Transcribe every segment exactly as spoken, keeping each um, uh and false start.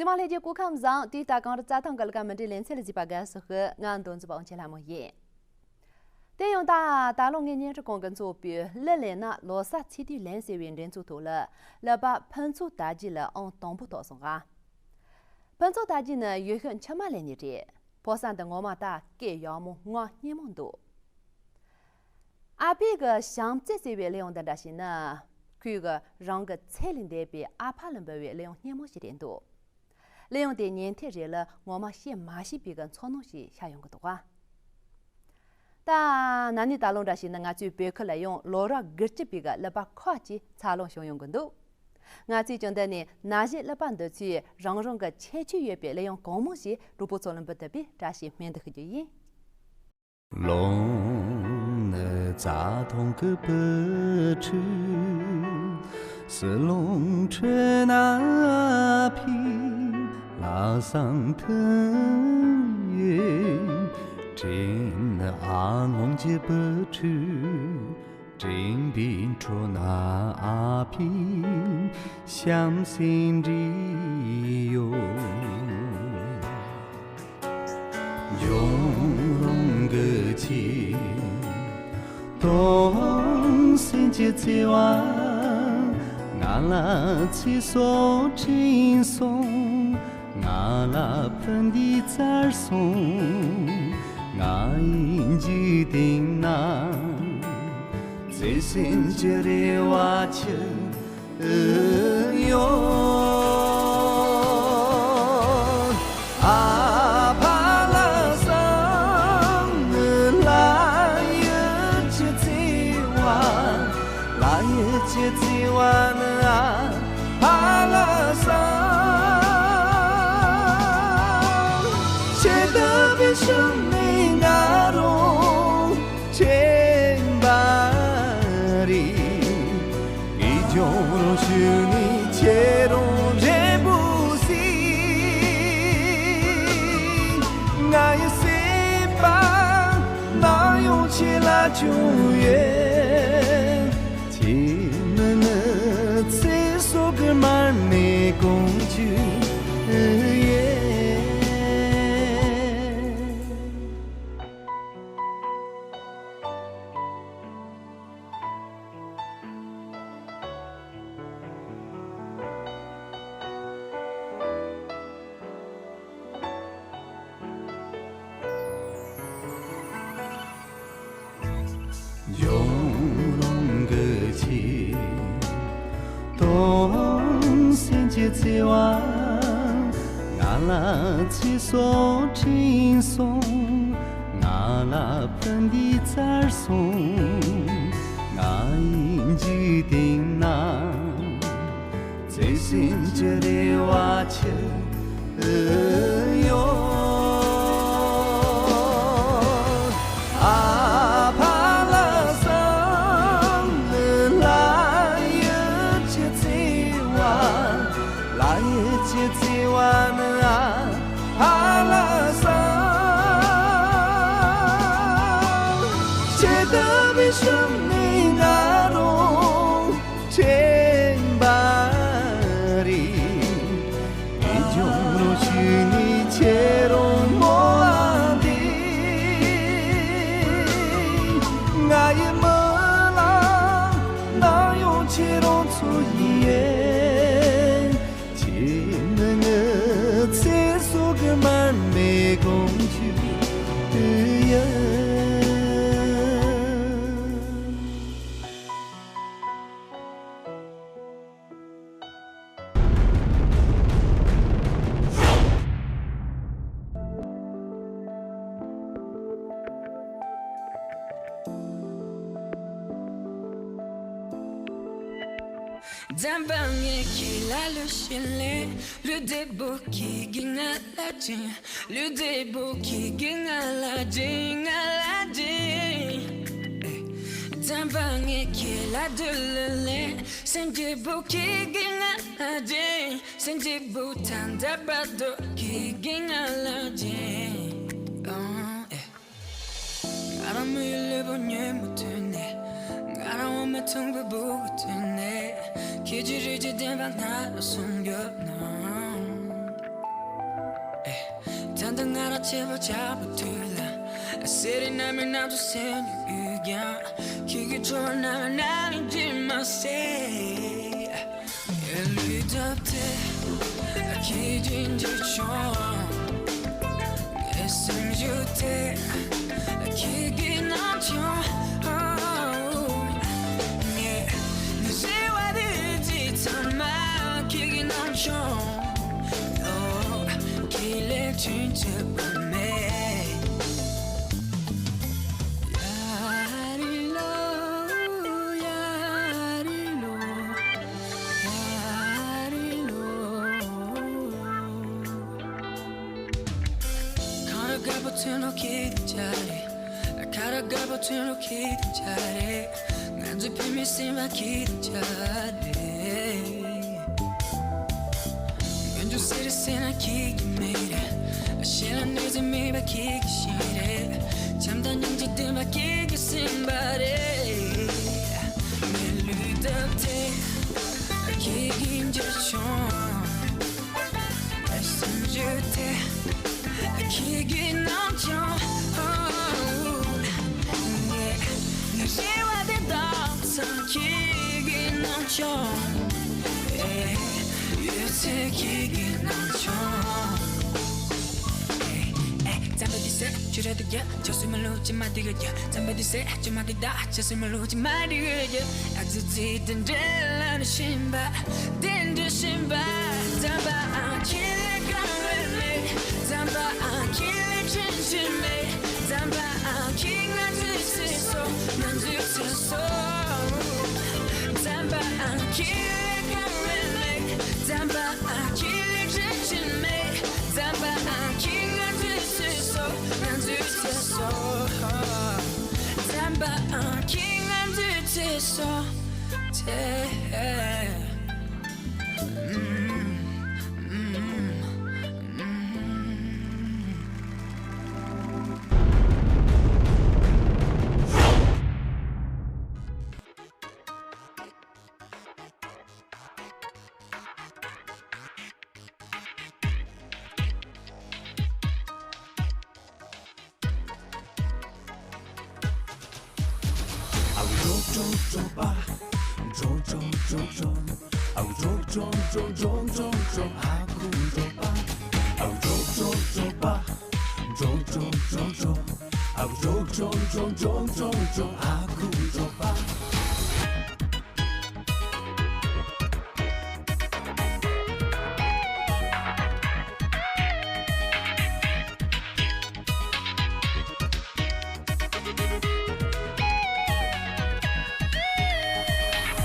མ་ལྷན་རྒྱས་སྐུ་ཁམས་བཟང་། དུས་ད་གང་རུ་རྩྭ་ཐང་གི་ལས་ཀ་མུ་འབྲེལ་ལེ་ཚན་ལ་གཟིགས་པ་དགའ་བསུ་ཞུ། ང་མདོ་འཛིན་པ་དབང་ཆེན་ལྷ་མོ་ཡིན། དེ་ཡང་ད་ད་ལོ་ངེད་བརྙན་འཕྲིན་ཁང་གི་འཚོགས་པའི་གླུ་ལེན་ན་ལོ་གསར་ཚིག་དུས་ལེན་ཟེར་བའི་འགྲན་ཚོགས་ཐོག་ལ་གླུ་པ་ཕུན་ཚོགས་དར་རྒྱས་ལ་ཨང་དང་པོ་ཐོབ་སོང་ང་། ཕུན་ཚོགས་དར་རྒྱས་ནི་ཡུལ་ཤུལ་འཁྱུ་མ་ལ་ནས་རེད། ཕོ་གསར་འདི་ངོ་མ་ད་སྐད་ཡག་མོ་ངག་སྙན་མོ་འདུག། ཨ་ཕའི་གི་བྱམས་བརྩེ་ཟེར་བའི་གླུ་དབྱངས་འདི་འདྲ་ཞིག་ནི། ཁོས་གི་རང་གི་ཚེ་ལས་འདས་པའི་ཨ་ཕ་ལ་འབུལ་བའི་གླུ་དབྱངས་སྙན་མོ་ཞིག་རེད་འདུག། གླུ་དབྱངས་དེ་ཉན་ཐེངས་རེ་ལ་ངོ་མ་བཤད་མ་ཤེས་པའི་གི་ཚོར་སྣང་ཞིག་ཤར་ཡོང་གི་འདུག་ག། ད་ན་ནིང་ད་ལོ་འདྲ་ཞིག་ནི་ང་ཚོའི་བོད་ཁུལ་ལ་ཡང་ལོ་རབས་དགུ་བཅུ་པའི་གི་གླུ་པ་ཁག་ཅིག་འཚར་ལོངས་བྱུང་ཡོང་གི་འདུག། ང་ཚོས་ཀྱང་འདི་ནས་ན་གཞོན་གླུ་པ་འདི་ཚོས་རང་རང་གི་ཁྱད་ཆོས་ཡོད་པའི་གླུ་དབྱངས་གང་མང་ཞིག་གྲོགས་པོ་ཚོ་ལ་འབུལ་ཐུབ་པའི་བཀྲ་ཤིས་སྨོན་འདུན་ཞུ་རྒྱུ་ཡིན། ལུང་ནི་རྩྭ་ཐང་གི་བུ་ཕྲུག། ཟི་ལིང་ཁྲོད་ན་ཨ་ཕ་ལ་བཟང་དུ་ཡོད། དྲིན་ནི་ཨ་ལོང་གི་བུ་ཕྲུག། དྲན་པའི་ཁྲོད་ན་ཨ་ཕའི་བྱམས་སེམས་འདྲིས་ཡོད། ལྗོན་ལུང་གི་ཆེད་དུང་སེམས་ཀྱི་བརྩེ་བ། ང་ལ་ཚེ་སྲོག་སྦྱིན་སོང་། ང་ལ་ཕན་བདེ་བསྩལ་སོང་། ང་ཡི་འཇིག་རྟེན་ན་བརྩེ་སེམས་ཀྱི་རེ་བ་ཆེ་ཡོད། ཨ་ཕ་ལ་བཟང་། ལྷ་ཡི་ཆུ་བརྩེ་བ། ལྷ་ཡི་ཆུ་བརྩེ་བ་ནི་ཨ་ཕ་ལ་བཟང་། ཁྱེད་ལྟ་བུའི་ཞུམ་མེད་ང་རང་ཆེན་པ་རེད། ངས་ཀྱང་རང་ཞུ་ནས་ཁྱེད་རང་རེ་འབོད་ཟིན། ང་ཡི་སེམས་པ་ནམ་ཡང་ཁྱེད་ལ་བྱུང་ཡོད། ཁྱེད་ནི་ཚེ་སྲོག་གི་མར་མེ་གོང་བུ་ཡིན། ལྗོན་ལུང་གི་ཆེད་དུང་སེམས་ཀྱི་བརྩེ་བ། ང་ལ་ཚེ་སྲོག་སྦྱིན་སོང་། ང་ལ་ཕན་བདེ་བསྩལ་སོང་། ང་ཡི་འཇིག་རྟེན་ན་བརྩེ་སེམས་ཀྱི་རེ་བ་ཆེ་ཡོད། ཨ་ཕ་ལ་བཟང་། ལྷ་ཡི་ཆུ་བརྩེ་བ། ལྷ་ཡི་ཆུ་བརྩེ་བ་ནི་ཨ་ཕ་ལ་བཟང་། ཁྱེད་ལྟ་བུའི་ཞུམ་མེད་ང་རང་ཆེན་པ་རེད། ངས་ཀྱང་རང་ཞུ་ནས་ཁྱེད་རང་མོ་ལ་འདི། ང་ཡི་མོ་ལ་ནམ་ཡང་ཁྱེད་རང་ཚོ་ཡིན། ཁྱེད་ནི་ངའི་ཚེ་སྲོག་གི་མར་མེ་གོང་བུ་ཡིན། འཛམ་བུ་གླིང་གི་ལ་ལུ་ཤི་ལེ་ལུ་དེ་བོ་ཁྱི་གི་ང་ལ་ཅི། ལུས་འདི་བོ་ཁྱི་གི་ང་ལ་ཇི་ང་ལ་ཇི། འཛམ་བུ་གླིང་གི་ལ་དུ་ལུ་ལེ། སེམས་ཀྱི་བོ་ཁྱི་གི་ང་ལ་ཇི། སེམས་ཀྱི་བོ་ཐང་ད་པ་དོ་ཁྱི་གི་ང་ལ་ཇི། ང་རང་མི་ཡུལ་ལུས་པོ་ཉོན་མོ་ཐོན་ནས། ང་རང་འོ་མ་ཐུང་པོ་བུ་གུ་ཐོན་ནས། ཁྱེད་ཀྱི་རིགས་ཀྱི་བདེན་པ་ང་ལ་གསུང་རྒྱུ་ན། བྱེད་པ་ཆགས་པ་དུས་ལ། སེ་རི་ན་མི་ན་ཚོ་སེམས་ཀྱི་ཡུལ་ཀྱང་། ཁྱེད་ཀྱི་ཁྲོད་ན་ན་ནི་འདྲི་མ་ཟེར། ངའི་ལུས་སྟོབས་དེ་ཁྱེད་ཀྱིས་འཇིག་བྱུང་། ངའི་སེམས་རྒྱུད་དེ་ཁྱེད་ཀྱིས་ནང་བྱུང་། ངས་ནི་བྱེད་པ་དེ་ཚང་མ་ཁྱེད་ཀྱིས་ནང་བྱུང་། ཁྱེད་ལས་ཆུང་ཆེ་བ་མེད། ཡ་རི་ལོ། ཡ་རི་ལོ། ཡ་རི་ལོ། ཁ་ར་དགའ་པོ་ཚོན་ལོ་ཁྱེད་ཀྱི་ཆ་རེད། ཁ་ར་དགའ་པོ་ཚོན་ལོ་ཁྱེད་ཀྱི་ཆ་རེད། ང་ཚོ་བུད་མེད་སེམས་པ་ཁྱེད་ཀྱི་ཆ་རེད། ང་ཚོ་སེ་རི་སེ་ན་ཁྱེད་ཀྱི་མིང་རེད། གཞན་ལ་གནོད་འཚེ་མེད་པ་ཁྱེད་ཀྱི་ཞིང་རེད། བྱམས་དང་སྙིང་རྗེ་ལྡན་པ་ཁྱེད་ཀྱི་སེམས་པ་རེད། ངའི་ལུས་སྟོབས་དེ་ཁྱེད་ཀྱིས་འཇིག་བྱུང་། ངའི་སེམས་རྒྱུད་དེ་ཁྱེད་ཀྱིས་ནང་བྱུང་། ངས་ནི་རེ་བ་དེ་དག་ཚང་ཁྱེད་ཀྱིས་ནང་བྱུང་། ཡོད་ཚད་ཁྱེད་ཀྱིས་ནང་བྱུང་། ཙམ་པ་དེ་སེ་ཆུ་ར་དེ་རྒྱ་ཆ་སུ་མ་ལུ་ཅི་མ་དེ་ག་རྒྱ། ཙམ་པ་དེ་སེ་ཆུ་མ་དེ་ད་ཆ་སུ་མ་ལུ་ཅི་མ་དེ་ག་རྒྱ། ཨ་ཙི་ཙི་དེ་འདྲ་ལ་ནི་ཤིན་པ། དེ་འདྲ་ཤིན་པ། ཙམ་པ་ཨང་ཁྱེད་ལས་གང་རེད་མེད། ཙམ་པ་ཨང་ཁྱེད་ལས་ཁྲིམས་ཤིག་མེད། ཙམ་པ་ཨང་ཁྱེད་ང་ཚོའི་ཚེ་སྲོག་ང་ཚོའི་ཚེ་སྲོག་ཙམ་པ་ཨང་ཁྱེད་ལས་གང་རེད་མེད། ཙམ་པ་ཨང་ཁྱེད་ལས་ཁྲིམས་ཤིག་མེད། ཙམ་པ་ཨང་ཁྱེད་ང་ཚོའི་ཚེ་སྲོག་ང་ཚོའི་ཚེ་སྲོག་ཙམ་པ་ཨང་ཁྱེད་ང་ཚོའི་ཚེ་སྲོག་དེ།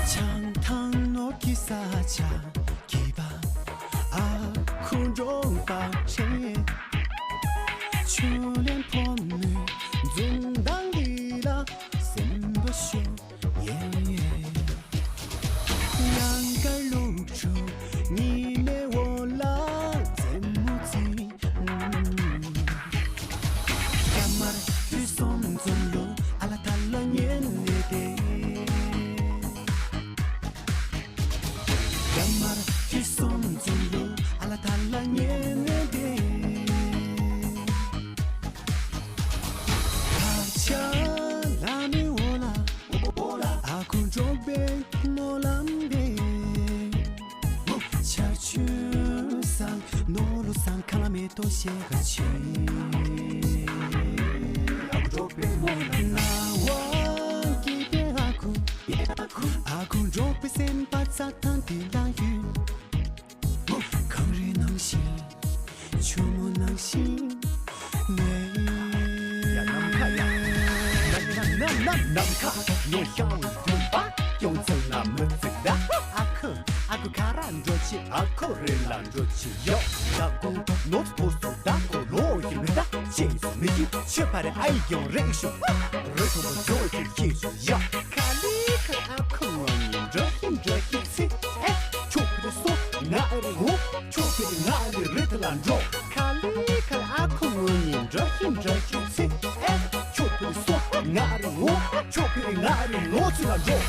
ཆང་ཐང་ནོར་གྱི་ས་ཆ་གྱི་པ། ཨ་ཁུ་འབྲོག་པ་ཆེ། ཆུ་ལེན་ཕོ་མོའི་འཛུམ་མདངས་འདི་ལ་སེམས་པ་ཤོར། ཡེ་ཡེ། གཡང་དཀར་ལུག་ཕྲུག་ཉི་མའི་འོག་ལ་རྩེད་མོ་རྩེ། སྐྱ་དམར་དུས་གསུམ་འཛུམ་ལུག་ཨ་ལ་ཐ་ལ་ཉན་ནས་བསྡད། སྐྱ་དམར་དུས་གསུམ་འཛུམ་ལུག་ཨ་ལ་ཐ་ལ་ཉན་ནས་བསྡད། ཁ་ཆ་ལ་མི་འོ་ལ། ཨ་ཁུ་འབྲོག་པའི་སྨོན་ལམ་རེད། ཆར་ཆུ་སང་ནོར་ལུ་སང་ཁ་ལ་མེ་ཏོག་ཤེས་ག་ཆེ། ཨ་ཁུ་འབྲོག་པའི་སྨོན་ལམ། ན་བ་སྐྱིད་པའི་ཨ་ཁུ། ཨ་ཁུ་འབྲོག་པའི་སེམས་པ་རྩྭ་ཐང་དེ་ལ་ཡོད། གངས་རི་ནང་བཞིན། ཆུ་མོ་ནང་བཞིན། ནས། ཡ་ནམ་མཁའ་ཡ། ནམ་ནམ་ནམ་ནམ་ནམ་མཁའ་ནོར་ཤང་བའི་བདུན་པ། ཡོང་ཚང་ན་མི་ཚིག་ད། ཨ་ཁུ་ཨ་ཁུ་ཁ་ར་འགྲོ་ཆི། ཨ་ཁུ་རི་ལ་འགྲོ་ཆི་ཡོ། ད་ཀུ་ནོར་ཕོ་སུ་ད་ཀོ་ལོ་ཡི་མི་ད། ཅེས་སུ་མི་གི་ཆོས་པ་རེ་ཨ་ཡི་ཡོང་རེ་ཤོ། རི་ཐོ་མོ་ཛོ་ཡི་ཁྱི་ཤོ་ཡ། ཁ་ལི་ཁ་ཨ་ཁུ་ངོ་ཉིན་འགྲོ་ཤིན་འགྲོ་ཤིན་ཚི། ཨེ་ཆོ་པི་སོ་ང་རི་ངོ་། ཆོ་པི་ང་རི་རི་ཐ་ལ་འགྲོ། ཁ་ལི་ཁ་ཨ་ཁུ་ངོ་ཉིན་འགྲོ་ཤིན་འགྲོ་ཤིན་ཚི། ཨེ་ཆོ་པི་སོ་ང་རི་ངོ་། ཆོ་པི་ང་རི་ངོ་ཚི་ལ་འགྲོ།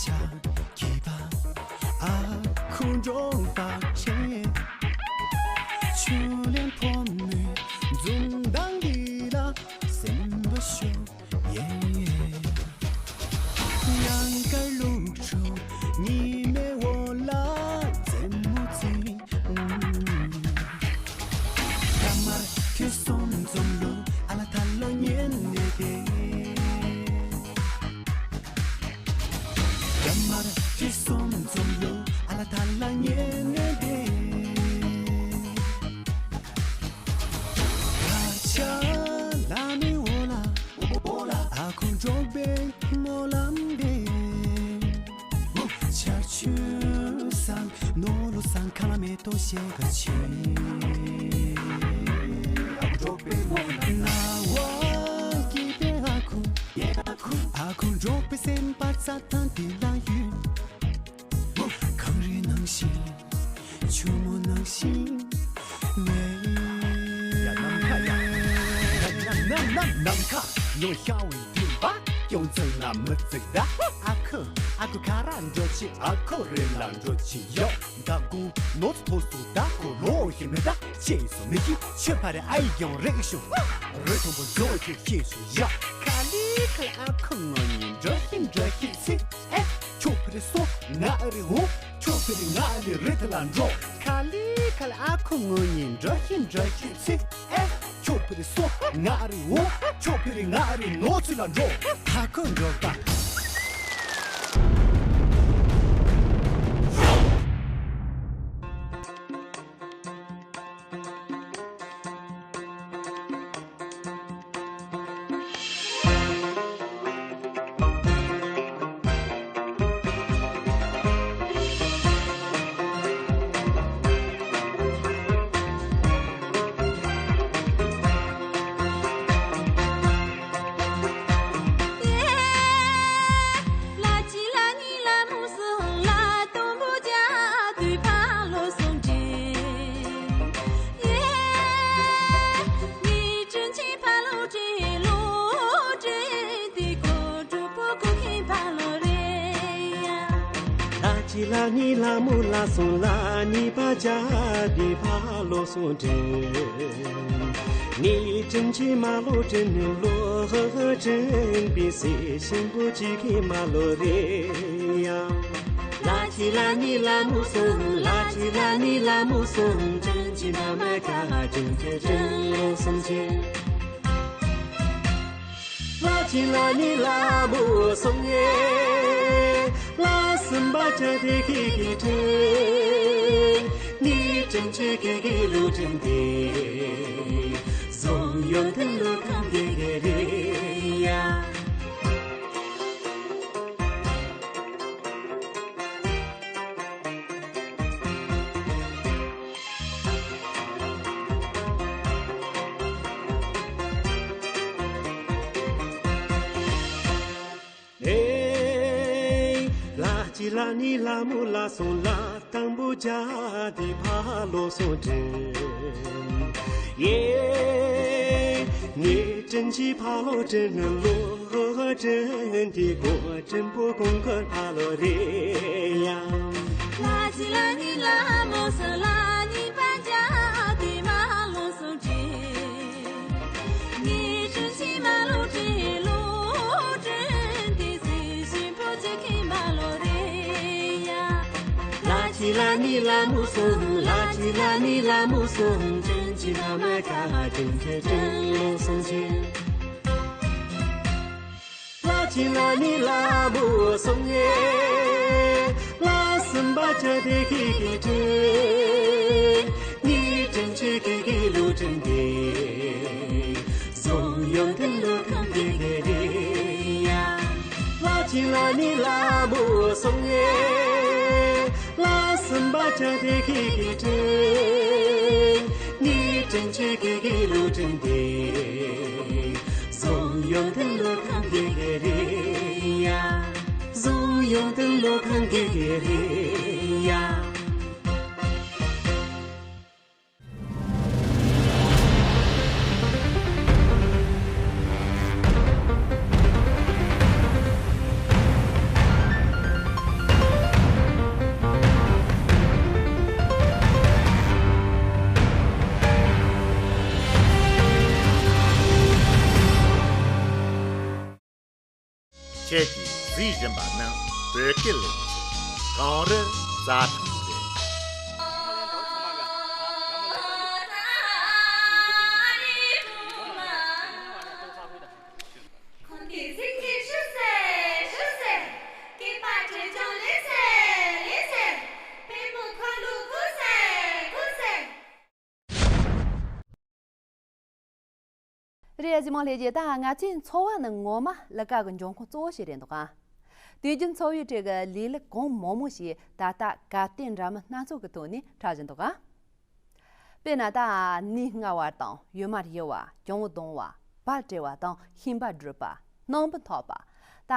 ཆ་གི་པ་ཨ་ཁུ་འབྲོག་པ་ཆེ། ཆུ་ལེན་ཕོ་མོའི་འཛུམ་མདངས་འདི་ལ་སེམས་པ་ཤོར་ཡེ། གཡང་དཀར་ལུག་ཕྲུག་ཉི་མའི་འོག་ལ་རྩེད་མོ་རྩེ། སྐྱ་དམར་ཁྱོད་གསུམ་འཛོམས་ལོ་ཨ་ལ་ཐ་ལ་ཉན་ནས་བསྡད། སྐྱ་དམར་ཁྱོད་གསུམ་འཛོམས་ལོ་ཨ་ལ་ཐ་ལ་ཉན་ནས་བསྡད། ཁ་ཆ་ལ་མི་འོ་ལ་ཨ་ཁུ་འབྲོག་པའི་སྨོན་ལམ་འདེབས། ཆར་ཆུ་སང་ནོར་ལུ་སང་ཁ་ལ་མེ་ཏོག་ཤེལ་ག་ཆེ། ང་བ་སྐྱིད་པའི་ཨ་ཁུ། ཨ་ཁུ་འབྲོག་པའི་སེམས་པ་རྩ་ཐང་འདི་ལ་ཡོད། གངས་རི་ནང་བཞིན། ཆུ་མོ་ནང་བཞིན། ངའི་ཡ་ནམ་མཁའ་ཡ། ནམ་ནམ་ནམ་ནམ་མཁའ་ཉོ་ཤ་བའི་མཐུན་པ། སྐྱོན་བཙུན་ན་མི་བརྩིགས་ད། ཨ་ཁུ་ཨ་ཁུ་ཁ་ར་འགྲོ་ཆི། ཨ་ཁུ་རི་ལ་འགྲོ་ཆི་ཡོ། ད་དགུང་ནོར་ཐོ་སུ་ད་ཁོ་ལོ་ཞིག་མི་ད། ཆེ་སོ་མི་ཤི་ཆོས་ཕ་རེ་ཨ་ཡི་ཡོང་རེག་ཤོ། རི་མཐོན་པོ་རྫོགས་ཆེ་ཤེས་ཤོ་ཡ། ཁ་ལི་ཁ་ལི་ཨ་ཁུ་ངོ་ཉིད་འགྲོ་ཤི་འགྲོ་ཤི་ཚི། ཨེ། ཁྱོད་ཕི་རི་སོ་ང་ཨ་རི་འོ། ཁྱོད་ཕི་རི་ང་ཨ་རི་རི་ཐི་ལ་འགྲོ། ཁ་ལི་ཁ་ལི་ཨ་ཁུ་ངོ་ཉིད་འགྲོ་ཤི་འགྲོ་ཤི་ཚི། ཨེ། ཁྱོད་ཕི་རི་སོ་ང་ཨ་རི་འོ། ཁྱོད་ཕི་རི་ང་ཨ་རི་ནོར་ཚུལ་ལ་འགྲོ། ཨ་ཁུ་འགྲོ་ད། ལ་ནི་ལ་མོ་ལ་སོང་ལ་ནི་པ་ཅ་དི་ཕ་ལོ་སོང་དྲན། ནི་དྲན་ཆི་མ་ལོ་དྲན་ནི་ལོ་ཧ་ཧ་དྲན་པི་སི་ཤིང་པོ་ཅི་ཁི་མ་ལོ་རེ་ཡ། ལ་ཅི་ལ་ནི་ལ་མོ་སོང་ལ་ཅི་ལ་ནི་ལ་མོ་སོང་དྲན་ཅི་ན་མ་ཀ་དྲན་དྲན་ལོ་སོང་དྲན། ལ་ཅི་ལ་ནི་ལ་མོ་སོང་ངེ། ལ་སུམ་པ་ཅ་དེ་ཁི་ཁི་དྲན། ནི་དྲན་ཆེ་ཁི་ཁི་ལུ་དྲན་དེ། བཟུང་ཡོང་དེ་ལོ་ཁམ་དེ་གེ་རེ་ཡ། ཨེ། ལ་ཅི་ལ་ནི་ལ་མོ་ལ་སོང་ལ་དང་པོ་ཅ་དི་ཕ་ལོ་སོང་དྲན། ཡེ། ངའི་དྲན་ཅི་ཕ་ལོ་དྲན་ལོ་དྲན་དི་གོ་དྲན་པོ་གོང་ཁར་ཕ་ལོ་རེ་ཡ། ལ་ཅི་ལ་ནི་ལ་མོ་སོང་ལ་ནི་པ་ཅ་དི་མ་ལོ་སོང་དྲན། ངའི་དྲན་ཅི་མ་ལོ་དྲན་ལོ་དྲན་དི་སི་ཤིང་པོ་ཅི་ཁི་མ་ལོ་རེ་ཡ། ལ་ཅི་ལ་ནི་ལ་མོ་སོང་ལ་ཅི་ལ་ནི་ལ་མོ་སོང་དྲན་ཅི་ན་མ་ཀ་དྲན་དྲན་ལོ་སོང་དྲན། ལ་ཅི་ལ་ནི་ལ་མོ་སོང་ངེ། ལ་སུམ་པ་ཅ་དེ་ཁི་ཁི་དྲན། ནི་དྲན་ཆེ་ཁི་ཁི་ལུ་དྲན་དེ། བཟུང་ཡོང་དེ་ལོ་ཁམ་དེ་གེ་རེ་ཡ། ལ་ཅི་ལ་ནི་ལ་མོ་སོང་ངེ། ལ་སུམ་པ་ཅ་དེ་ཁི་ཁི་དྲན། ནི་དྲན་ཆེ་ཁི་ཁི་ལུ་དྲན་དེ། བཟུང་ཡོང་དེ་ལོ་ཁམ་དེ་གེ་རེ་ཡ། བཟུང་ཡོང་དེ་ལོ་ཁམ་དེ་གེ་རེ་ཡ། ཁྱེད་ཀྱིས་གཟིགས་བཞིན་པ་ནི་བོད་སྐད་ལེ་ཚན་གངས་རི་རྩྭ་ཐང་རེད། རེད། གཟིགས་མོ་ལྷན་རྒྱས། ད་ང་ཚོའི་འཚོ་བ་ནི་ངོ་མ་ལི་ཀ་གི་འབྱུང་ཁུངས་གཙོ་བོ་ཞིག་རེད་འདུག་ག། དུས་རྒྱུན་འཚོ་བའི་ཁྲོད་ཀྱི་ལས་ལུགས་གང་མང་མང་ཞིག་ད་ལྟ་གར་སྟེགས་འདྲ་མིན་སྣ་ཚོགས་ཀྱི་ཐོག་ནས་འཁྲབ་བཞིན་འདུག་ག། དཔེར་ན་ད་ནས་སྔ་བར་དང་ཡུ་མར་ཡུ་བ། གྱང་རྡུང་བ། བལ་བྲེ་བ་དང་ཤིང་པར་སྒྲུག་པ། སྣམ་བུ་འཐག་པ། ད་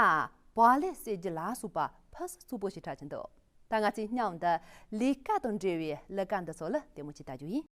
བག་ལེབ་བསྲེག་རྒྱུ་ལ་སོགས་པ་ཕུན་སུམ་ཚོགས་པོ་ཞིག་འཁྲབ་བཞིན་འདུག། ད་ང་ཚོས་མཉམ་དུ་ལས་ཀ་དང་འབྲེལ་བའི་ལི་ཀ་འདི་ཚོ་ལ་ལྟད་མོ་ཅིག་ལྟ་རྒྱུ་ཡིན།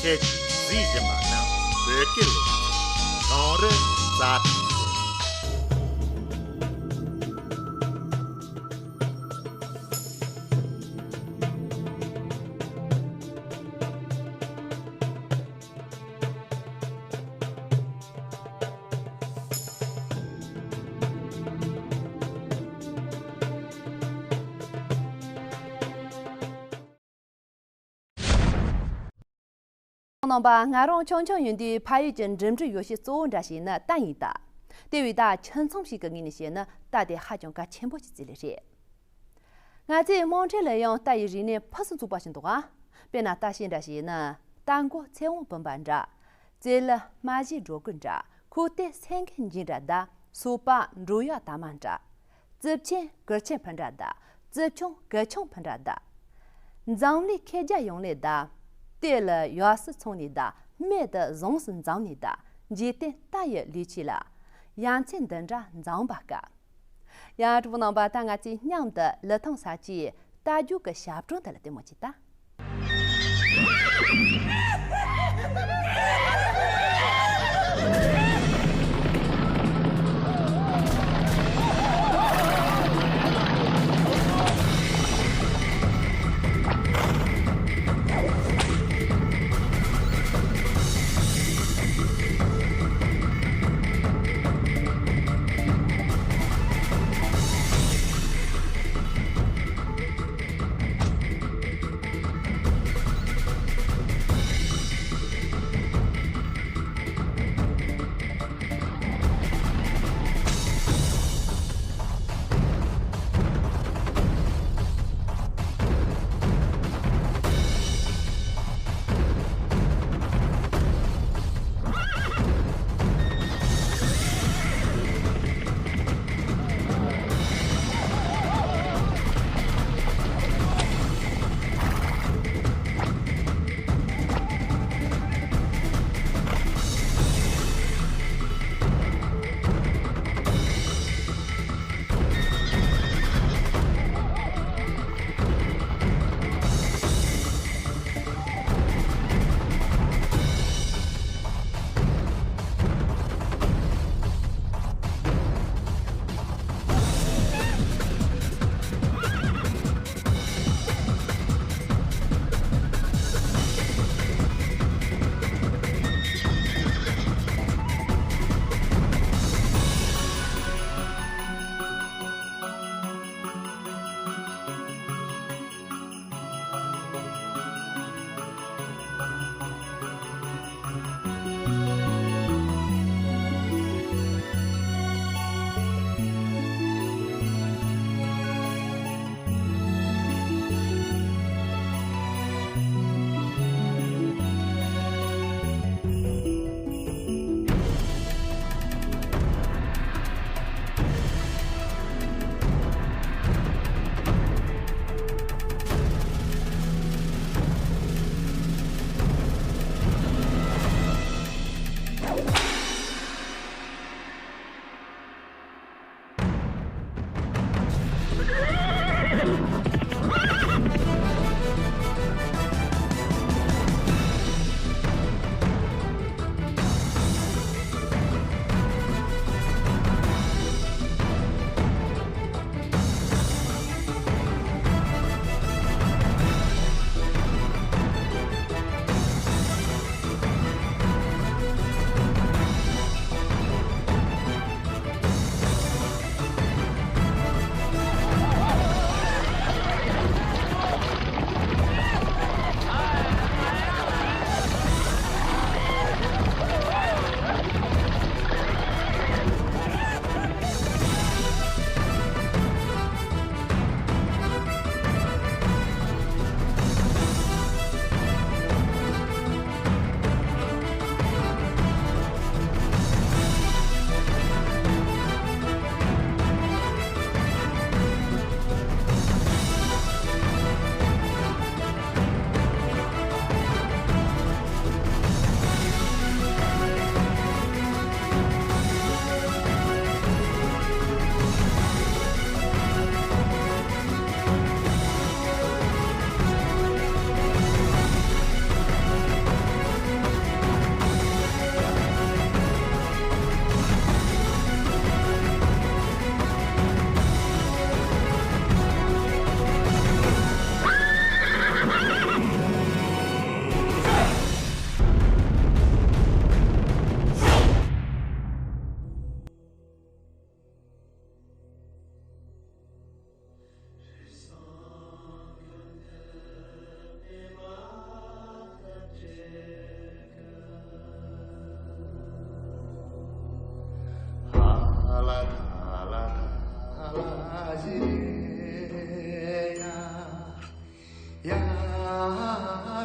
ཁྱེད་ཀྱིས་གཟིགས་བཞིན་པ་ནི་བོད་སྐད་ལས་ཚན་གངས་རི་རྩྭ་ཐང་རེད། ནང་པ་ང་རང་ཆུང་ཆུང་ཡིན་དུས་ཕ་ཡུལ་གྱི་འགྲིམ་འགྲུལ་ཡོ་བྱད་གཙོ་བོ་འདྲ་ཞིག་ནི་རྟ་ཡིན་ད། དེ་བས་ད་ཁྱིམ་ཚང་ཞིག་གི་ངོས་ནས་བཤད་ན་རྟ་དེ་ཧ་ཅང་གལ་ཆེན་པོ་ཞིག་བརྩི་ལེ་རེད། ང་ཚོའི་དམངས་ཁྲོད་ལ་ཡང་རྟ་ཡི་རིག་གནས་ཕུན་སུམ་ཚོགས་པ་ཞིག་འདུག་ག་དཔེར་ན་རྟ་ཤིང་འདྲ་ཞིག་ཡིན་ན་རྟ་མགོ་ཚེ་དབང་བུམ་པ་འདྲ། རྩེ་ལ་སྨྲ་བྱེད་སྒྲོ་གུར་འདྲ། ཁུག་རྟས་སེང་གེ་འགྱིང་འདྲ་གདའ། སོ་པ་འབྲོང་གཡག་དར་མ་འདྲ། རྩིབས་ཆེན་གུར་ཆེན་ཕུ་འདྲ་གདའ། རྩིབས་ཆུང་གུར་ཆུང་ཕུ་འདྲ་གདའ། འཛམ་གླིང་ཁེར་རྒྱ་ཡོང་ལེ་གདའ། རྟའི་ལ་ཡར་སི་ཚོང་ནས་གདའ། སྨད་དུ་ཟངས་སུ་འཛམ་ནས་གདའ། འཇིག་རྟེན་རྟ་ཡི་ལུས་ཆེ་ལ། ཡ་མཚན་འདི་འདྲ་འཛམ་པ་དཀའ། ཡང་གྲོགས་པོ་རྣམ་པ་ད་ང་ཚོས་མཉམ་དུ་ལི་ཐང་ས་ཆའི་རྟ་རྒྱུག་གི་ཞབས་བྲོ་འདི་ལ་ལྟད་མོ་བྱེད་ད།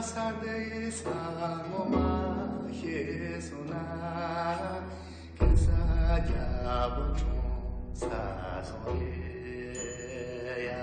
ས་འདི་ས་ངོ་མ་ཤེས་སོང་ན། གེ་སར་རྒྱལ་པོ་གྲོངས་ཚར་སོང་རེད་ཡ།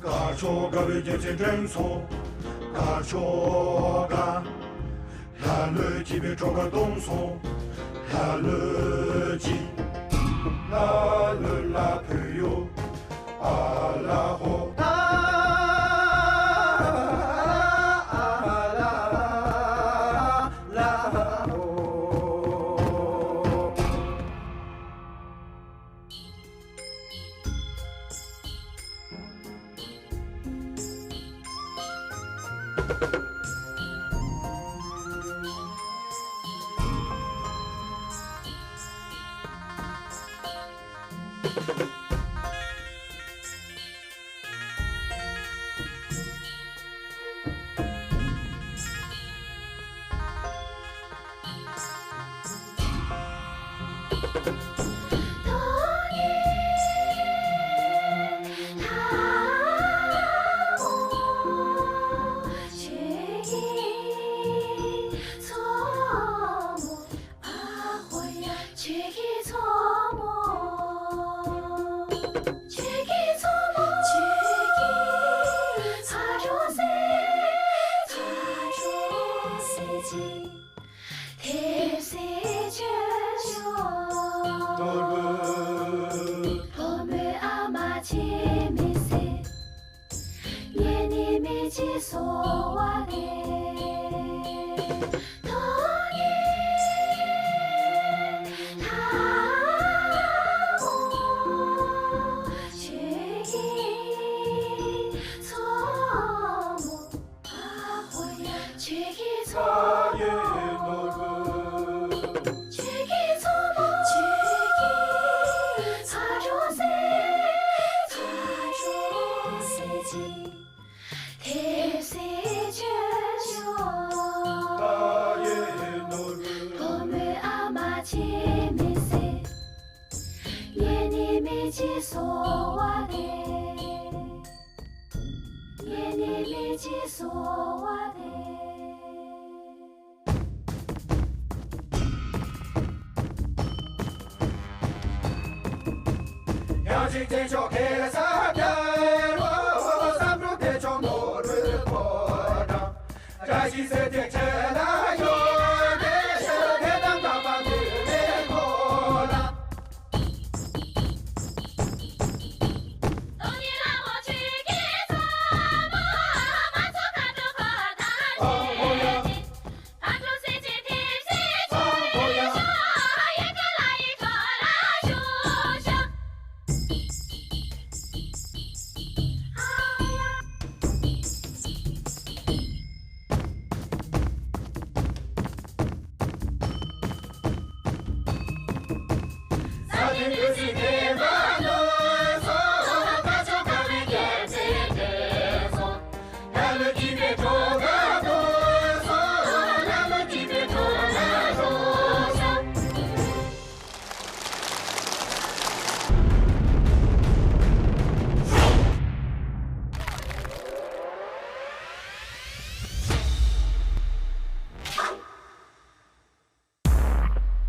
དཀར་ཕྱོགས་དགའ་བའི་རྒྱལ་མཚན་བསྒྲེངས་སོང་། དཀར་ཕྱོགས་དགའ། ལ་ལོས་སྐྱིད་པའི་གྲོགས་ཁ་སྟོང་སོང་། ལ་ལོས་སྐྱིད། ལ་ལོས་ལ་ཕུལ་ཡོད། ཨ་ལ་ཧོ། ཨ་ལ་ལ་ཧོ།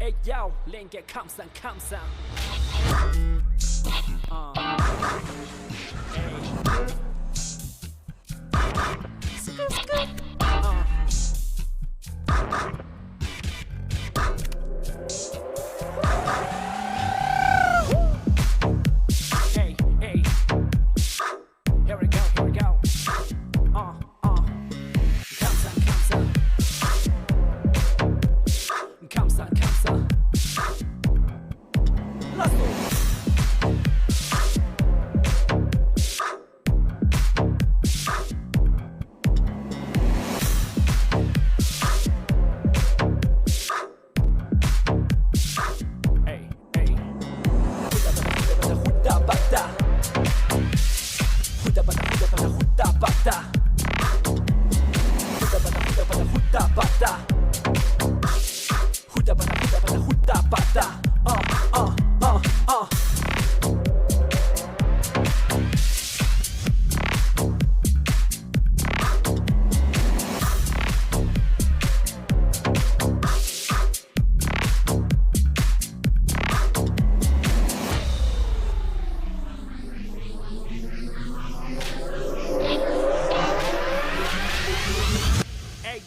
Hey yo, ལྷན་རྒྱས་ཁམས་བཟང་ཁམས་བཟང་། ཨ། ཨེ། སྐུ་སྐུ། ཨ། Hey, hey. Here we go, here we go. Uh, uh. Come on, come on. Come on, come on. Let's go.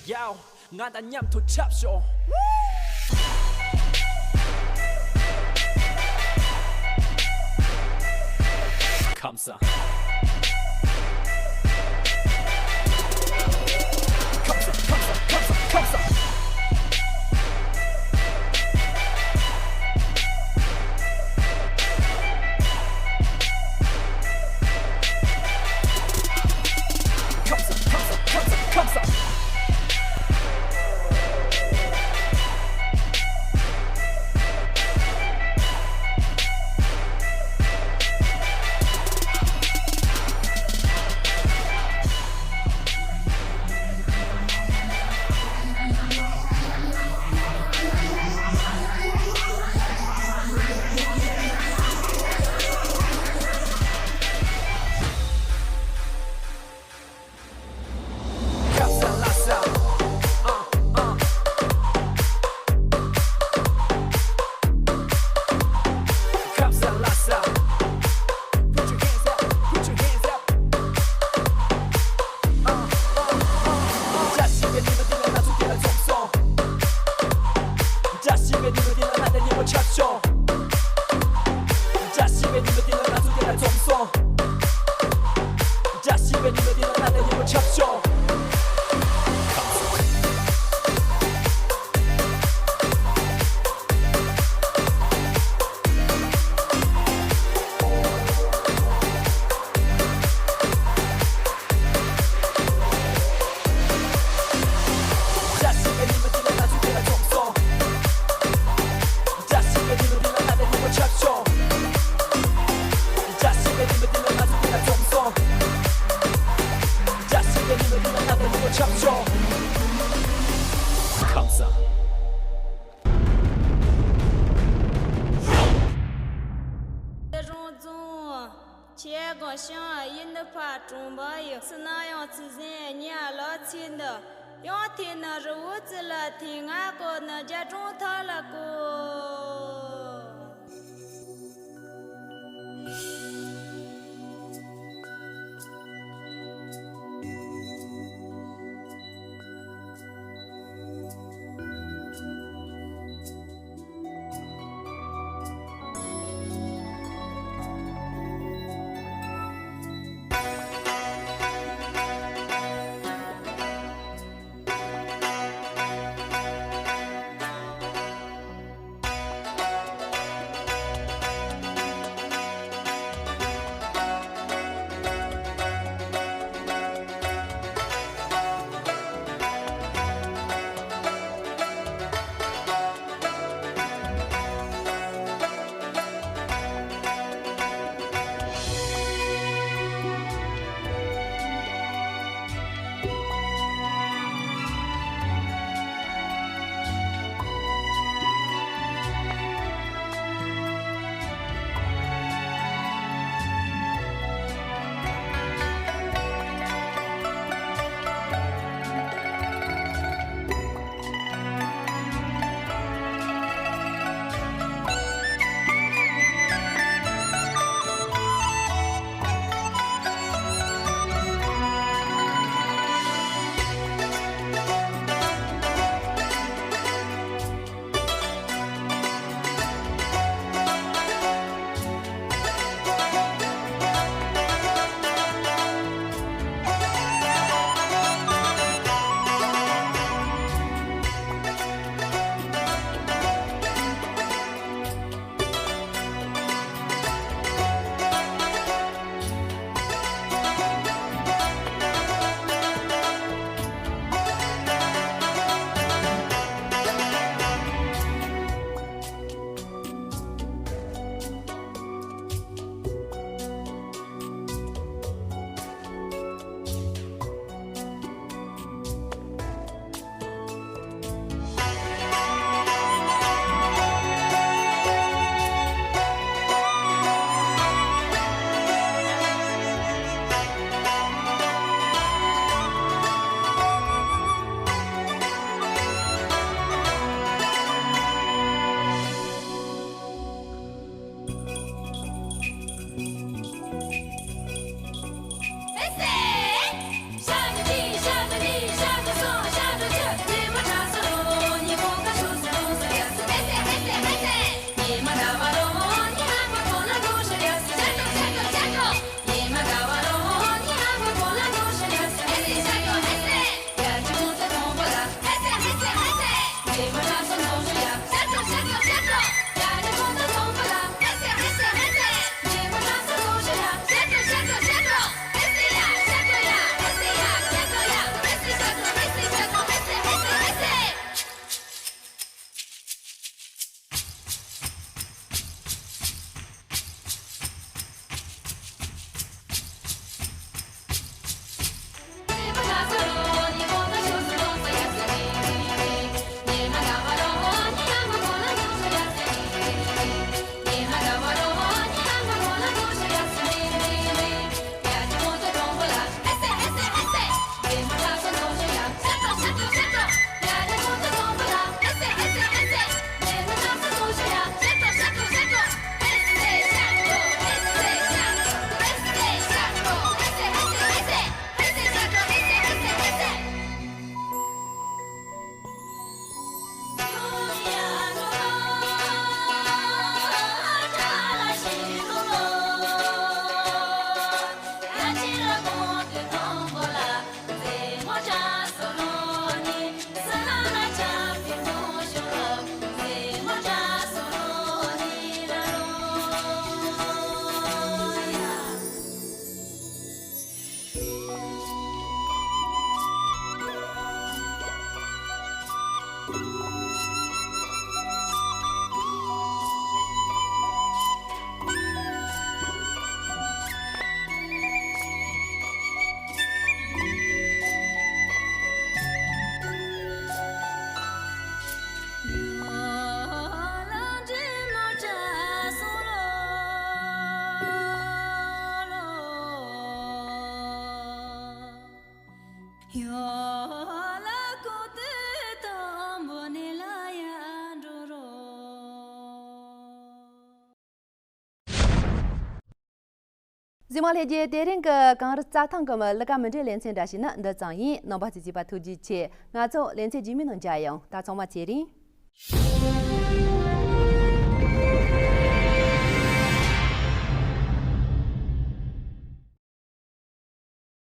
Yo, ང་དང་མཉམ་དུ་འཁྲབ་ཤོག་ཁམས་བཟང་། ཁམས་བཟང་། ཁམས་བཟང་། ཁམས་བཟང་། ཁམས་བཟང་། ཁམས་བཟང་། ཁམས་བཟང་། ཁམས་བཟང་། ཁམས་བཟང་། ཁམས་བཟང་ལ་ས། ཨ་ཨ། ཁམས་བཟང་ལ་ས། Put your hands up, put your hands up. ཨ་ཨ་ཨ་ཨ། བཀྲ་ཤིས་པའི་ཉི་མ་འདི་ལ་ང་ཚོ་འདི་ལ་འཛོམས་སོང་། བཀྲ་ཤིས་པའི་ཉི་མ་འདི་ལ་ང་དང་མཉམ་པོ་འཁྲབ་ཤོག་བཀྲ་ཤིས་པའི་ཉི་མ་འདི་ལ་ང་ཚོ་འདི་ལ་འཛོམས་སོང་། བཀྲ་ཤིས་པའི་ཉི་མ་འདི་ལ་ང་དང་མཉམ་པོ་འཁྲབ་ཤོག་བཀྲ་ཤིས་པའི་ཉི་མ་འདི་ལ་ང་ཚོ་འདི་ལ་འཛོམས་སོང་། བཀྲ་ཤིས་པའི་ཉི་མ་འདི་ལ་ང་དང་མཉམ་པོ་འཁྲབ་ཤོག་བཀྲ་ཤིས་པའི་ཉི་མ་འདི་ལ་ང་ཚོ་འདི་ལ་འཛོམས་སོང་། བཀྲ་ཤིས་པའི་ཉི་མ་འདི་ལ་ང་དང་མཉམ་པོ་འཁྲབ་ཤོག་ཁམས་བཟང་། རང་རྫོང་། ཆེ་དགོན་ཤང་ཡིན་ནི་ཕ་གྲོང་པ་ཡི་སུ་ན་ཡང་ཚིག་ཟིན་ཉ་ལ་ཚིག་འདི་ཡང་ཐེ་ནི་རི་བོ་རྩི་ལ་ཐེ་ང་གོ་ནི་རྒྱ་གྲོང་ཐ་ལ་གོ། རྩིས་མ་ལྷེ་རྒྱས་དེ་རིང་གི་གངས་རི་རྩྭ་ཐང་གི་མི་ལི་ཀ་མི་འདྲའི་ལེ་ཚན་འདྲ་ཞིག་ནི་འདི་ཙམ་ཡིན། རྣམ་པ་ཚོས་གཟིགས་པ་ཐུགས་རྗེ་ཆེ། ང་ཚོ་ལེ་ཚན་རྗེས་མའི་ནང་མཇལ་ཡོང་། ད་ཚང་མ་ཚེ་རིང་།